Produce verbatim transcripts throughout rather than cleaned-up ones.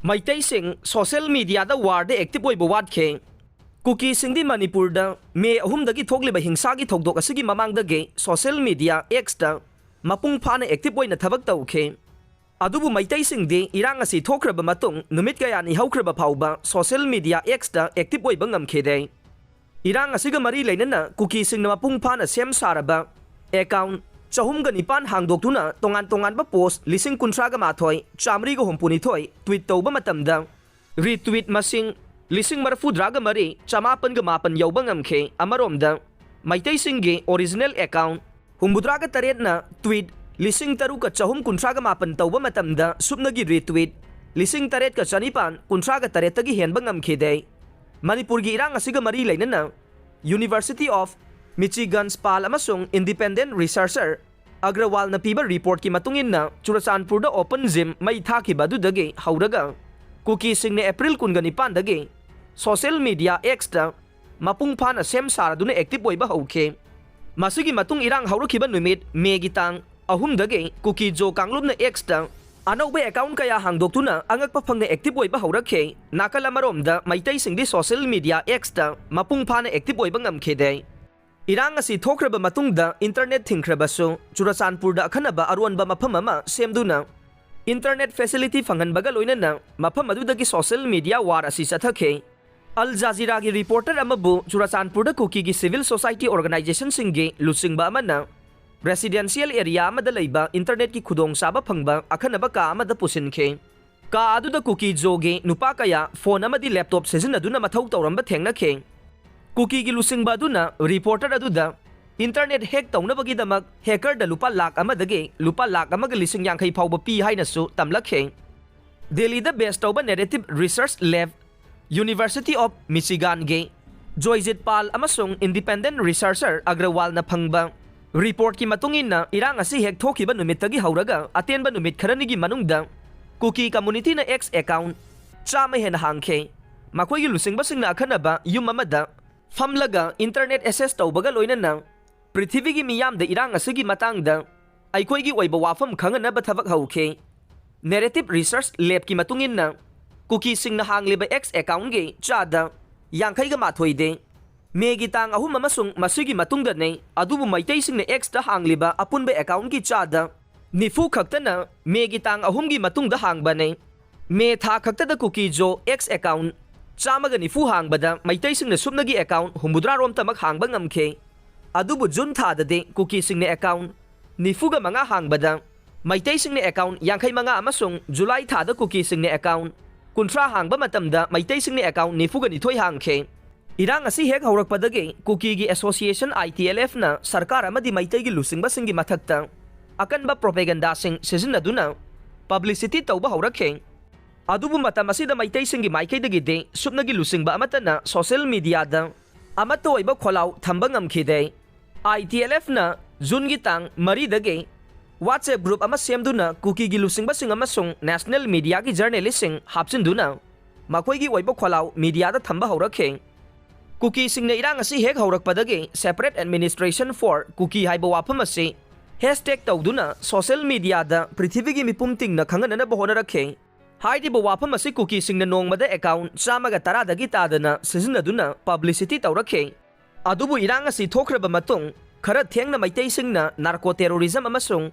ꯃꯩꯇꯩꯁꯤꯡ social ꯃꯤꯗꯤꯌꯥꯗ ꯋꯥꯔꯗ active ꯑꯣꯏꯕ ꯋꯥꯠꯈꯤ꯫ ꯀꯨꯀꯤꯁꯤꯡꯗꯤ ꯃꯅꯤꯄꯨꯔꯗ ꯃꯦ ꯑꯍꯨꯝꯗꯒꯤ ꯊꯣꯛꯂꯤꯕ ꯍꯤꯡꯁꯥꯒꯤ ꯊꯧꯗꯣꯛ ꯑꯁꯤꯒꯤ ꯃꯃꯥꯡꯗꯒꯤ ꯁꯣꯁꯤꯌꯦꯜ ꯃꯤꯗꯤꯌꯥ ꯑꯦꯛꯁꯇ ꯃꯄꯨꯡ ꯐꯥꯅ ꯑꯦꯛꯇꯤꯚ ꯑꯣꯏꯅ ꯊꯕꯛ ꯇꯧꯈꯤ꯫ ꯑꯗꯨꯕꯨ ꯃꯩꯇꯩꯁꯤꯡꯗꯤ ꯏꯔꯥꯡ ꯑꯁꯤ ꯊꯣꯛꯈ꯭ꯔꯕ ꯃꯇꯨꯡ ꯅꯨꯃꯤꯠ ꯀꯌꯥꯅꯤ ꯍꯧꯈ꯭ꯔꯕ ꯐꯥꯎꯕ ꯁꯣꯁꯤꯌꯦꯜ ꯃꯤꯗꯤꯌꯥ ꯑꯦꯛꯁꯇ ꯑꯦꯛꯇꯤꯚ ꯑꯣꯏꯕ ꯉꯝꯈꯤꯗꯦ꯫ ꯏꯔꯥꯡ ꯑꯁꯤꯒ ꯃꯔꯤ ꯂꯩꯅꯅ ꯀꯨꯀꯤꯁꯤꯡꯅ ꯃꯄꯨꯡ ꯐꯥꯅ ꯁꯦꯝ ꯁꯥꯔꯕ ꯑꯦꯀꯥꯎꯟ ꯆꯍꯨꯝꯒ ꯅꯤꯄꯥꯟ ꯍꯥꯡꯗꯣꯛꯇꯨꯅ ꯇꯣꯉꯥꯟ ꯇꯣꯉꯥꯟꯕ ꯄꯣꯁ ꯂꯤꯁꯤꯡ ꯀꯨꯟꯊ꯭ꯔꯥꯒ ꯃꯥꯊꯣꯏ ꯆꯥꯃꯔꯤꯒ ꯍꯨꯝꯐꯨꯅꯤꯊꯣꯏ ꯇ꯭ꯋꯤꯠ ꯇꯧꯕ ꯃꯇꯝꯗ ꯔꯤꯇ꯭ꯋꯤꯠ ꯃꯁꯤꯡ ꯂꯤꯁꯤꯡ ꯃꯔꯤꯐꯨꯇꯔꯥꯒ ꯃꯔꯤ ꯆꯃꯥꯄꯟꯒ ꯃꯥꯄꯟ ꯌꯧꯕ ꯉꯝꯈꯤ꯫ ꯑꯃꯔꯣꯝꯗ ꯃꯩꯇꯩꯁꯤꯡꯒꯤ ꯑꯣꯔꯤꯖꯤꯅꯦꯜ ꯑꯦꯀꯥꯎꯟ ꯍꯨꯝꯐꯨꯇꯔꯥꯒ ꯇꯔꯦꯠꯅ ꯇ꯭ꯋꯤꯠ ꯂꯤꯁꯤꯡ ꯇꯔꯨꯛꯀ ꯆꯍꯨꯝ ꯀꯨꯟꯊ꯭ꯔꯥꯒ ꯃꯥꯄꯟ ꯇꯧꯕ ꯃꯇꯝꯗ ꯁꯨꯞꯅꯒꯤ ꯔꯤꯇ꯭ꯋꯤꯠ ꯂꯤꯁꯤꯡ ꯇꯔꯦꯠꯀ ꯆꯅꯤꯄꯥꯟ ꯀꯨꯟꯊ꯭ꯔꯥꯒ ꯇꯔꯦꯠꯇꯒꯤ ꯍꯦꯟꯕ ꯉꯝꯈꯤꯗꯦ꯫ ꯃꯅꯤꯄꯨꯔꯒꯤ ꯏꯔꯥꯡ ꯑꯁꯤꯒ ꯃꯔꯤ ꯂꯩꯅꯅ University of Michigan ꯄꯥꯜ ꯑꯃꯁꯨꯡ ꯏꯟꯗꯤꯄꯦꯟꯗꯦꯟ ꯔꯤꯁꯔꯆꯔ ꯑꯒ꯭ꯔꯋꯥꯜꯅ ꯄꯤꯕ ꯔꯤꯄꯣꯔꯠꯀꯤ ꯃꯇꯨꯡ ꯏꯟꯅ, ꯆꯨꯔꯆꯥꯟꯄꯨꯔꯗ ꯑꯣꯄꯟ ꯖꯤꯝ ꯃꯩ ꯊꯥꯈꯤꯕ ꯑꯗꯨꯗꯒꯤ ꯍꯧꯔꯒ ꯀꯨꯀꯤꯁꯤꯡꯅ ꯑꯦꯄ꯭ꯔꯤꯜ ꯀꯨꯟꯒ ꯅꯤꯄꯥꯟꯗꯒꯤ ꯁꯣꯁꯤꯌꯦꯜ ꯃꯤꯗꯤꯌꯥ ꯑꯦꯛꯁꯇ ꯃꯄꯨꯡ ꯐꯥꯅ ꯁꯦꯝ ꯁꯥꯔꯗꯨꯅ ꯑꯦꯛꯇꯤꯚ ꯑꯣꯏꯕ ꯍꯧꯈꯤ꯫ ꯃꯁꯤꯒꯤ ꯃꯇꯨꯡ ꯏꯔꯥꯡ ꯍꯧꯔꯛꯈꯤꯕ ꯅꯨꯃꯤꯠ ꯃꯦꯒꯤ ꯇꯥꯡ ꯑꯍꯨꯝꯗꯒꯤ ꯀꯨꯀꯤ ꯖꯣ ꯀꯥꯡꯂꯨꯞꯅ ꯑꯦꯛꯁꯇ ꯑꯅꯧꯕ ꯑꯦꯀꯥꯎꯟ ꯀꯌꯥ ꯍꯥꯡꯗꯣꯛꯇꯨꯅ ꯑꯉꯛꯄ ꯐꯪꯅ ꯑꯦꯛꯇꯤꯚ ꯑꯣꯏꯕ ꯍꯧꯔꯛꯈꯤ꯫ ꯅꯥꯀꯜ ꯑꯃꯔꯣꯝꯗ ꯃꯩꯇꯩꯁꯤꯡꯗꯤ ꯁꯣꯁꯤꯌꯦꯜ ꯃꯤꯗꯤꯌꯥ ꯑꯦꯛꯁꯇ ꯃꯄꯨꯡ ꯐꯥꯅ ꯑꯦꯛꯇꯤꯚ ꯑꯣꯏꯕ ꯉꯝꯈꯤꯗꯦ꯫ ꯏꯔꯥꯡ ꯑꯁꯤ ꯊꯣꯛꯈ꯭ꯔꯕ ꯃꯇꯨꯡꯗ ꯏꯟꯇꯔꯅꯦꯠ ꯊꯤꯡꯈ꯭ꯔꯕꯁꯨ, ꯆꯨꯔꯆꯥꯟꯄꯨꯔꯗ ꯑꯈꯟꯅꯕ ꯑꯔꯣꯟꯕ ꯃꯐꯝ ꯑꯃ ꯁꯦꯝꯗꯨꯅ ꯏꯟꯇꯔꯅꯦꯠ ꯐꯦꯁꯤꯂꯤꯇꯤ ꯐꯪꯍꯟꯕꯒ ꯂꯣꯏꯅꯅ ꯃꯐꯝ ꯑꯗꯨꯗꯒꯤ ꯁꯣꯁꯤꯌꯦꯜ ꯃꯤꯗꯤꯌꯥ ꯋꯥꯔ ꯑꯁꯤ ꯆꯠꯊꯈꯤ꯫ ꯑꯜ ꯖꯥꯖꯤꯔꯥꯒꯤ ꯔꯤꯄꯣꯔꯇꯔ ꯑꯃꯕꯨ ꯆꯨꯔꯆꯥꯟꯄꯨꯔꯗ ꯀꯨꯀꯤꯒꯤ ꯁꯤꯚꯤꯜ ꯁꯣꯁꯥꯏꯇꯤ ꯑꯣꯔꯒꯅꯥꯏꯖꯦꯁꯟꯁꯤꯡꯒꯤ ꯂꯨꯆꯤꯡꯕ ꯑꯃꯅ ꯔꯦꯁꯤꯗꯦꯟꯁꯤꯌꯦꯜ ꯑꯦꯔꯤꯌꯥ ꯑꯃꯗ ꯂꯩꯕ ꯏꯟꯇꯔꯅꯦꯠꯀꯤ ꯈꯨꯗꯣꯡꯆꯥꯕ ꯐꯪꯕ ꯑꯈꯟꯅꯕ ꯀꯥ ꯑꯃꯗ ꯄꯨꯁꯤꯟꯈꯤ꯫ ꯀꯥ ꯑꯗꯨꯗ ꯀꯨꯀꯤ ꯖꯣꯒꯤ ꯅꯨꯄꯥ ꯀꯌꯥ ꯐꯣꯟ ꯑꯃꯗꯤ ꯂꯦꯞꯇꯣꯞ ꯁꯤꯖꯤꯟꯅꯗꯨꯅ ꯃꯊꯧ ꯇꯧꯔꯝꯕ ꯊꯦꯡꯅꯈꯤ꯫ ꯀꯨꯀꯤꯒꯤ ꯂꯨꯆꯤꯡꯕ ꯑꯗꯨꯅ ꯔꯤꯄꯣꯔꯇꯔ ꯑꯗꯨꯗ ꯏꯟꯇꯔꯅꯦꯠ ꯍꯦꯛ ꯇꯧꯅꯕꯒꯤꯗꯃꯛ ꯍꯦꯀꯔꯗ ꯂꯨꯄꯥ ꯂꯥꯈ ꯑꯃꯗꯒꯤ ꯂꯨꯄꯥ ꯂꯥꯈ ꯑꯃꯒ ꯂꯤꯁꯤꯡ ꯌꯥꯡꯈꯩ ꯐꯥꯎꯕ ꯄꯤ ꯍꯥꯏꯅꯁꯨ ꯇꯝꯂꯛꯈꯤ꯫ ꯗꯦꯜꯂꯤꯗ ꯕꯦꯁ ꯇꯧꯕ ꯅꯦꯔꯦꯇꯤꯚ ꯔꯤꯁꯔꯆ ꯂꯦꯕ, University of Michigan ꯒꯤ ꯖꯣꯏꯖꯤꯠ ꯄꯥꯜ ꯑꯃꯁꯨꯡ ꯏꯟꯗꯤꯄꯦꯟꯗꯦꯟ ꯔꯤꯁꯔꯆꯔ ꯑꯒ꯭ꯔꯋꯥꯜꯅ ꯐꯪꯕ ꯔꯤꯄꯣꯔꯠꯀꯤ ꯃꯇꯨꯡ ꯏꯟꯅ, ꯏꯔꯥꯡ ꯑꯁꯤ ꯍꯦꯛ ꯊꯣꯛꯈꯤꯕ ꯅꯨꯃꯤꯠꯇꯒꯤ ꯍꯧꯔꯒ ꯑꯇꯦꯟꯕ ꯅꯨꯃꯤꯠ ꯈꯔꯅꯤꯒꯤ ꯃꯅꯨꯡꯗ ꯀꯨꯀꯤ ꯀꯝꯃꯨꯅꯤꯇꯤꯅ ꯑꯦꯛꯁ ꯑꯦꯀꯥꯎꯟ ꯆꯥꯝꯃ ꯍꯦꯟꯅ ꯍꯥꯡꯈꯤ꯫ ꯃꯈꯣꯏꯒꯤ ꯂꯨꯆꯤꯡꯕꯁꯤꯡꯅ ꯑꯈꯟꯅꯕ ꯌꯨꯝ ꯑꯃꯗ ꯐꯝꯂꯒ ꯏꯟꯇꯔꯅꯦꯠ ꯑꯦꯛꯁꯦꯁ ꯇꯧꯕꯒ ꯂꯣꯏꯅꯅ ꯄ꯭ꯔꯤꯊꯤꯕꯤꯒꯤ ꯃꯤꯌꯥꯝꯗ ꯏꯔꯥꯡ ꯑꯁꯤꯒꯤ ꯃꯇꯥꯡꯗ ꯑꯩꯈꯣꯏꯒꯤ ꯑꯣꯏꯕ ꯋꯥꯐꯝ ꯈꯪꯍꯟꯅꯕ ꯊꯕꯛ ꯍꯧꯈꯤ꯫ ꯅꯦꯔꯦꯇꯤꯚ ꯔꯤꯁꯔꯆ ꯂꯦꯕꯀꯤ ꯃꯇꯨꯡ ꯏꯟꯅ, ꯀꯨꯀꯤꯁꯤꯡꯅ ꯍꯥꯡꯂꯤꯕ X accountꯀꯤ ꯆꯥꯗ ꯌꯥꯡꯈꯩꯒ ꯃꯥꯊꯣꯏꯗꯤ ꯃꯦꯒꯤ ꯇꯥꯡ ꯑꯍꯨꯝ ꯑꯃꯁꯨꯡ ꯃꯁꯤꯒꯤ ꯃꯇꯨꯡꯗꯅꯤ, ꯑꯗꯨꯕꯨ ꯃꯩꯇꯩꯁꯤꯡꯅ Xꯇ ꯍꯥꯡꯂꯤꯕ ꯑꯄꯨꯟꯕ accountꯀꯤ ꯆꯥꯗ ꯅꯤꯐꯨ ꯈꯛꯇꯅ ꯃꯦꯒꯤ ꯇꯥꯡ ꯑꯍꯨꯝꯒꯤ ꯃꯇꯨꯡꯗ ꯍꯥꯡꯕꯅꯤ꯫ ꯃꯦ ꯊꯥ ꯈꯛꯇꯗ ꯀꯨꯀꯤꯖꯣ X account ꯆꯥꯝꯃꯒ ꯅꯤꯐꯨ ꯍꯥꯡꯕꯗ ꯃꯩꯇꯩꯁꯤꯡꯅ ꯁꯨꯞꯅꯒꯤ account ꯍꯨꯝꯐꯨꯇꯔꯥ ꯔꯣꯝꯇꯃꯛ ꯍꯥꯡꯕ ꯉꯝꯈꯤ꯫ ꯑꯗꯨꯕꯨ ꯖꯨꯟ ꯊꯥꯗꯗꯤ ꯀꯨꯀꯤꯁꯤꯡꯅ account ꯅꯤꯐꯨꯒ ꯃꯉꯥ ꯍꯥꯡꯕꯗ ꯃꯩꯇꯩꯁꯤꯡꯅ account ꯌꯥꯡꯈꯩ ꯃꯉꯥ ꯑꯃꯁꯨꯡ ꯖꯨꯂꯥꯏ ꯊꯥꯗ ꯀꯨꯀꯤꯁꯤꯡꯅ account ꯀꯨꯟꯊ꯭ꯔꯥ ꯍꯥꯡꯕ ꯃꯇꯝꯗ ꯃꯩꯇꯩꯁꯤꯡꯅ account ꯅꯤꯐꯨꯒ ꯅꯤꯊꯣꯏ ꯍꯥꯡꯈꯤ꯫ ꯏꯔꯥꯡ ꯑꯁꯤ ꯍꯦꯛ ꯍꯧꯔꯛꯄꯗꯒꯤ ꯀꯨꯀꯤꯒꯤ association ITLFꯅ ꯁꯔꯀꯥꯔ ꯑꯃꯗꯤ ꯃꯩꯇꯩꯒꯤ ꯂꯨꯆꯤꯡꯕꯁꯤꯡꯒꯤ ꯃꯊꯛꯇ ꯑꯀꯟꯕ propagandaꯁꯤꯡ ꯁꯤꯖꯤꯟꯅꯗꯨꯅ publicity ꯇꯧꯕ ꯍꯧꯔꯛꯈꯤ꯫ ꯑꯗꯨꯕꯨ ꯃꯇꯝ ꯑꯁꯤꯗ ꯃꯩꯇꯩꯁꯤꯡꯒꯤ ꯃꯥꯏꯀꯩꯗꯒꯤꯗꯤ ꯁꯨꯞꯅꯒꯤ ꯂꯨꯆꯤꯡꯕ ꯑꯃꯠꯇꯅ social mediaꯗ ꯑꯃꯠꯇ ꯑꯣꯏꯕ ꯈꯣꯜꯂꯥꯎ ꯊꯝꯕ ꯉꯝꯈꯤꯗꯦ꯫ ITLFꯅ ꯖꯨꯟꯒꯤ ꯇꯥꯡ ꯃꯔꯤꯗꯒꯤ WhatsApp group ꯑꯃ ꯁꯦꯝꯗꯨꯅ ꯀꯨꯀꯤꯒꯤ ꯂꯨꯆꯤꯡꯕꯁꯤꯡ ꯑꯃꯁꯨꯡ national mediaꯒꯤ journalistꯁꯤꯡ ꯍꯥꯞꯆꯤꯟꯗꯨꯅ ꯃꯈꯣꯏꯒꯤ ꯑꯣꯏꯕ ꯈꯣꯜꯂꯥꯎ mediaꯗ ꯊꯝꯕ ꯍꯧꯔꯛꯈꯤ꯫ ꯀꯨꯀꯤꯁꯤꯡꯅ ꯏꯔꯥꯡ ꯑꯁꯤ ꯍꯦꯛ ꯍꯧꯔꯛꯄꯗꯒꯤ Separate Administration for Kuki ꯍꯥꯏꯕ ꯋꯥꯐꯝ ꯑꯁꯤ hashtag ꯇꯧꯗꯨꯅ social mediaꯗ ꯄ꯭ꯔꯤꯊꯤꯕꯤꯒꯤ ꯃꯤꯄꯨꯝ ꯇꯤꯡꯅ ꯈꯪꯍꯟꯅꯅꯕ ꯍꯣꯠꯅꯔꯛꯈꯤ꯫ ꯍꯥꯏꯔꯤꯕ ꯋꯥꯐꯝ ꯑꯁꯤ ꯀꯨꯀꯤꯁꯤꯡꯅ ꯅꯣꯡꯃꯗ account ꯆꯥꯝꯃꯒ ꯇꯔꯥꯗꯒꯤ ꯇꯥꯗꯅ ꯁꯤꯖꯤꯟꯅꯗꯨꯅ publicity ꯇꯧꯔꯛꯈꯤ꯫ ꯑꯗꯨꯕꯨ ꯏꯔꯥꯡ ꯑꯁꯤ ꯊꯣꯛꯈ꯭ꯔꯕ ꯃꯇꯨꯡ, ꯈꯔ ꯊꯦꯡꯅ ꯃꯩꯇꯩꯁꯤꯡꯅ narco terrorism ꯑꯃꯁꯨꯡ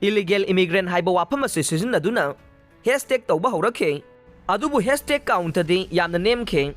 illegal immigrant ꯍꯥꯏꯕ ꯋꯥꯐꯝ ꯑꯁꯤ ꯁꯤꯖꯤꯟꯅꯗꯨꯅ hashtag ꯇꯧꯕ ꯍꯧꯔꯛꯈꯤ꯫ ꯑꯗꯨꯕꯨ hashtag countꯗꯤ ꯌꯥꯝꯅ ꯅꯦꯝꯈꯤ꯫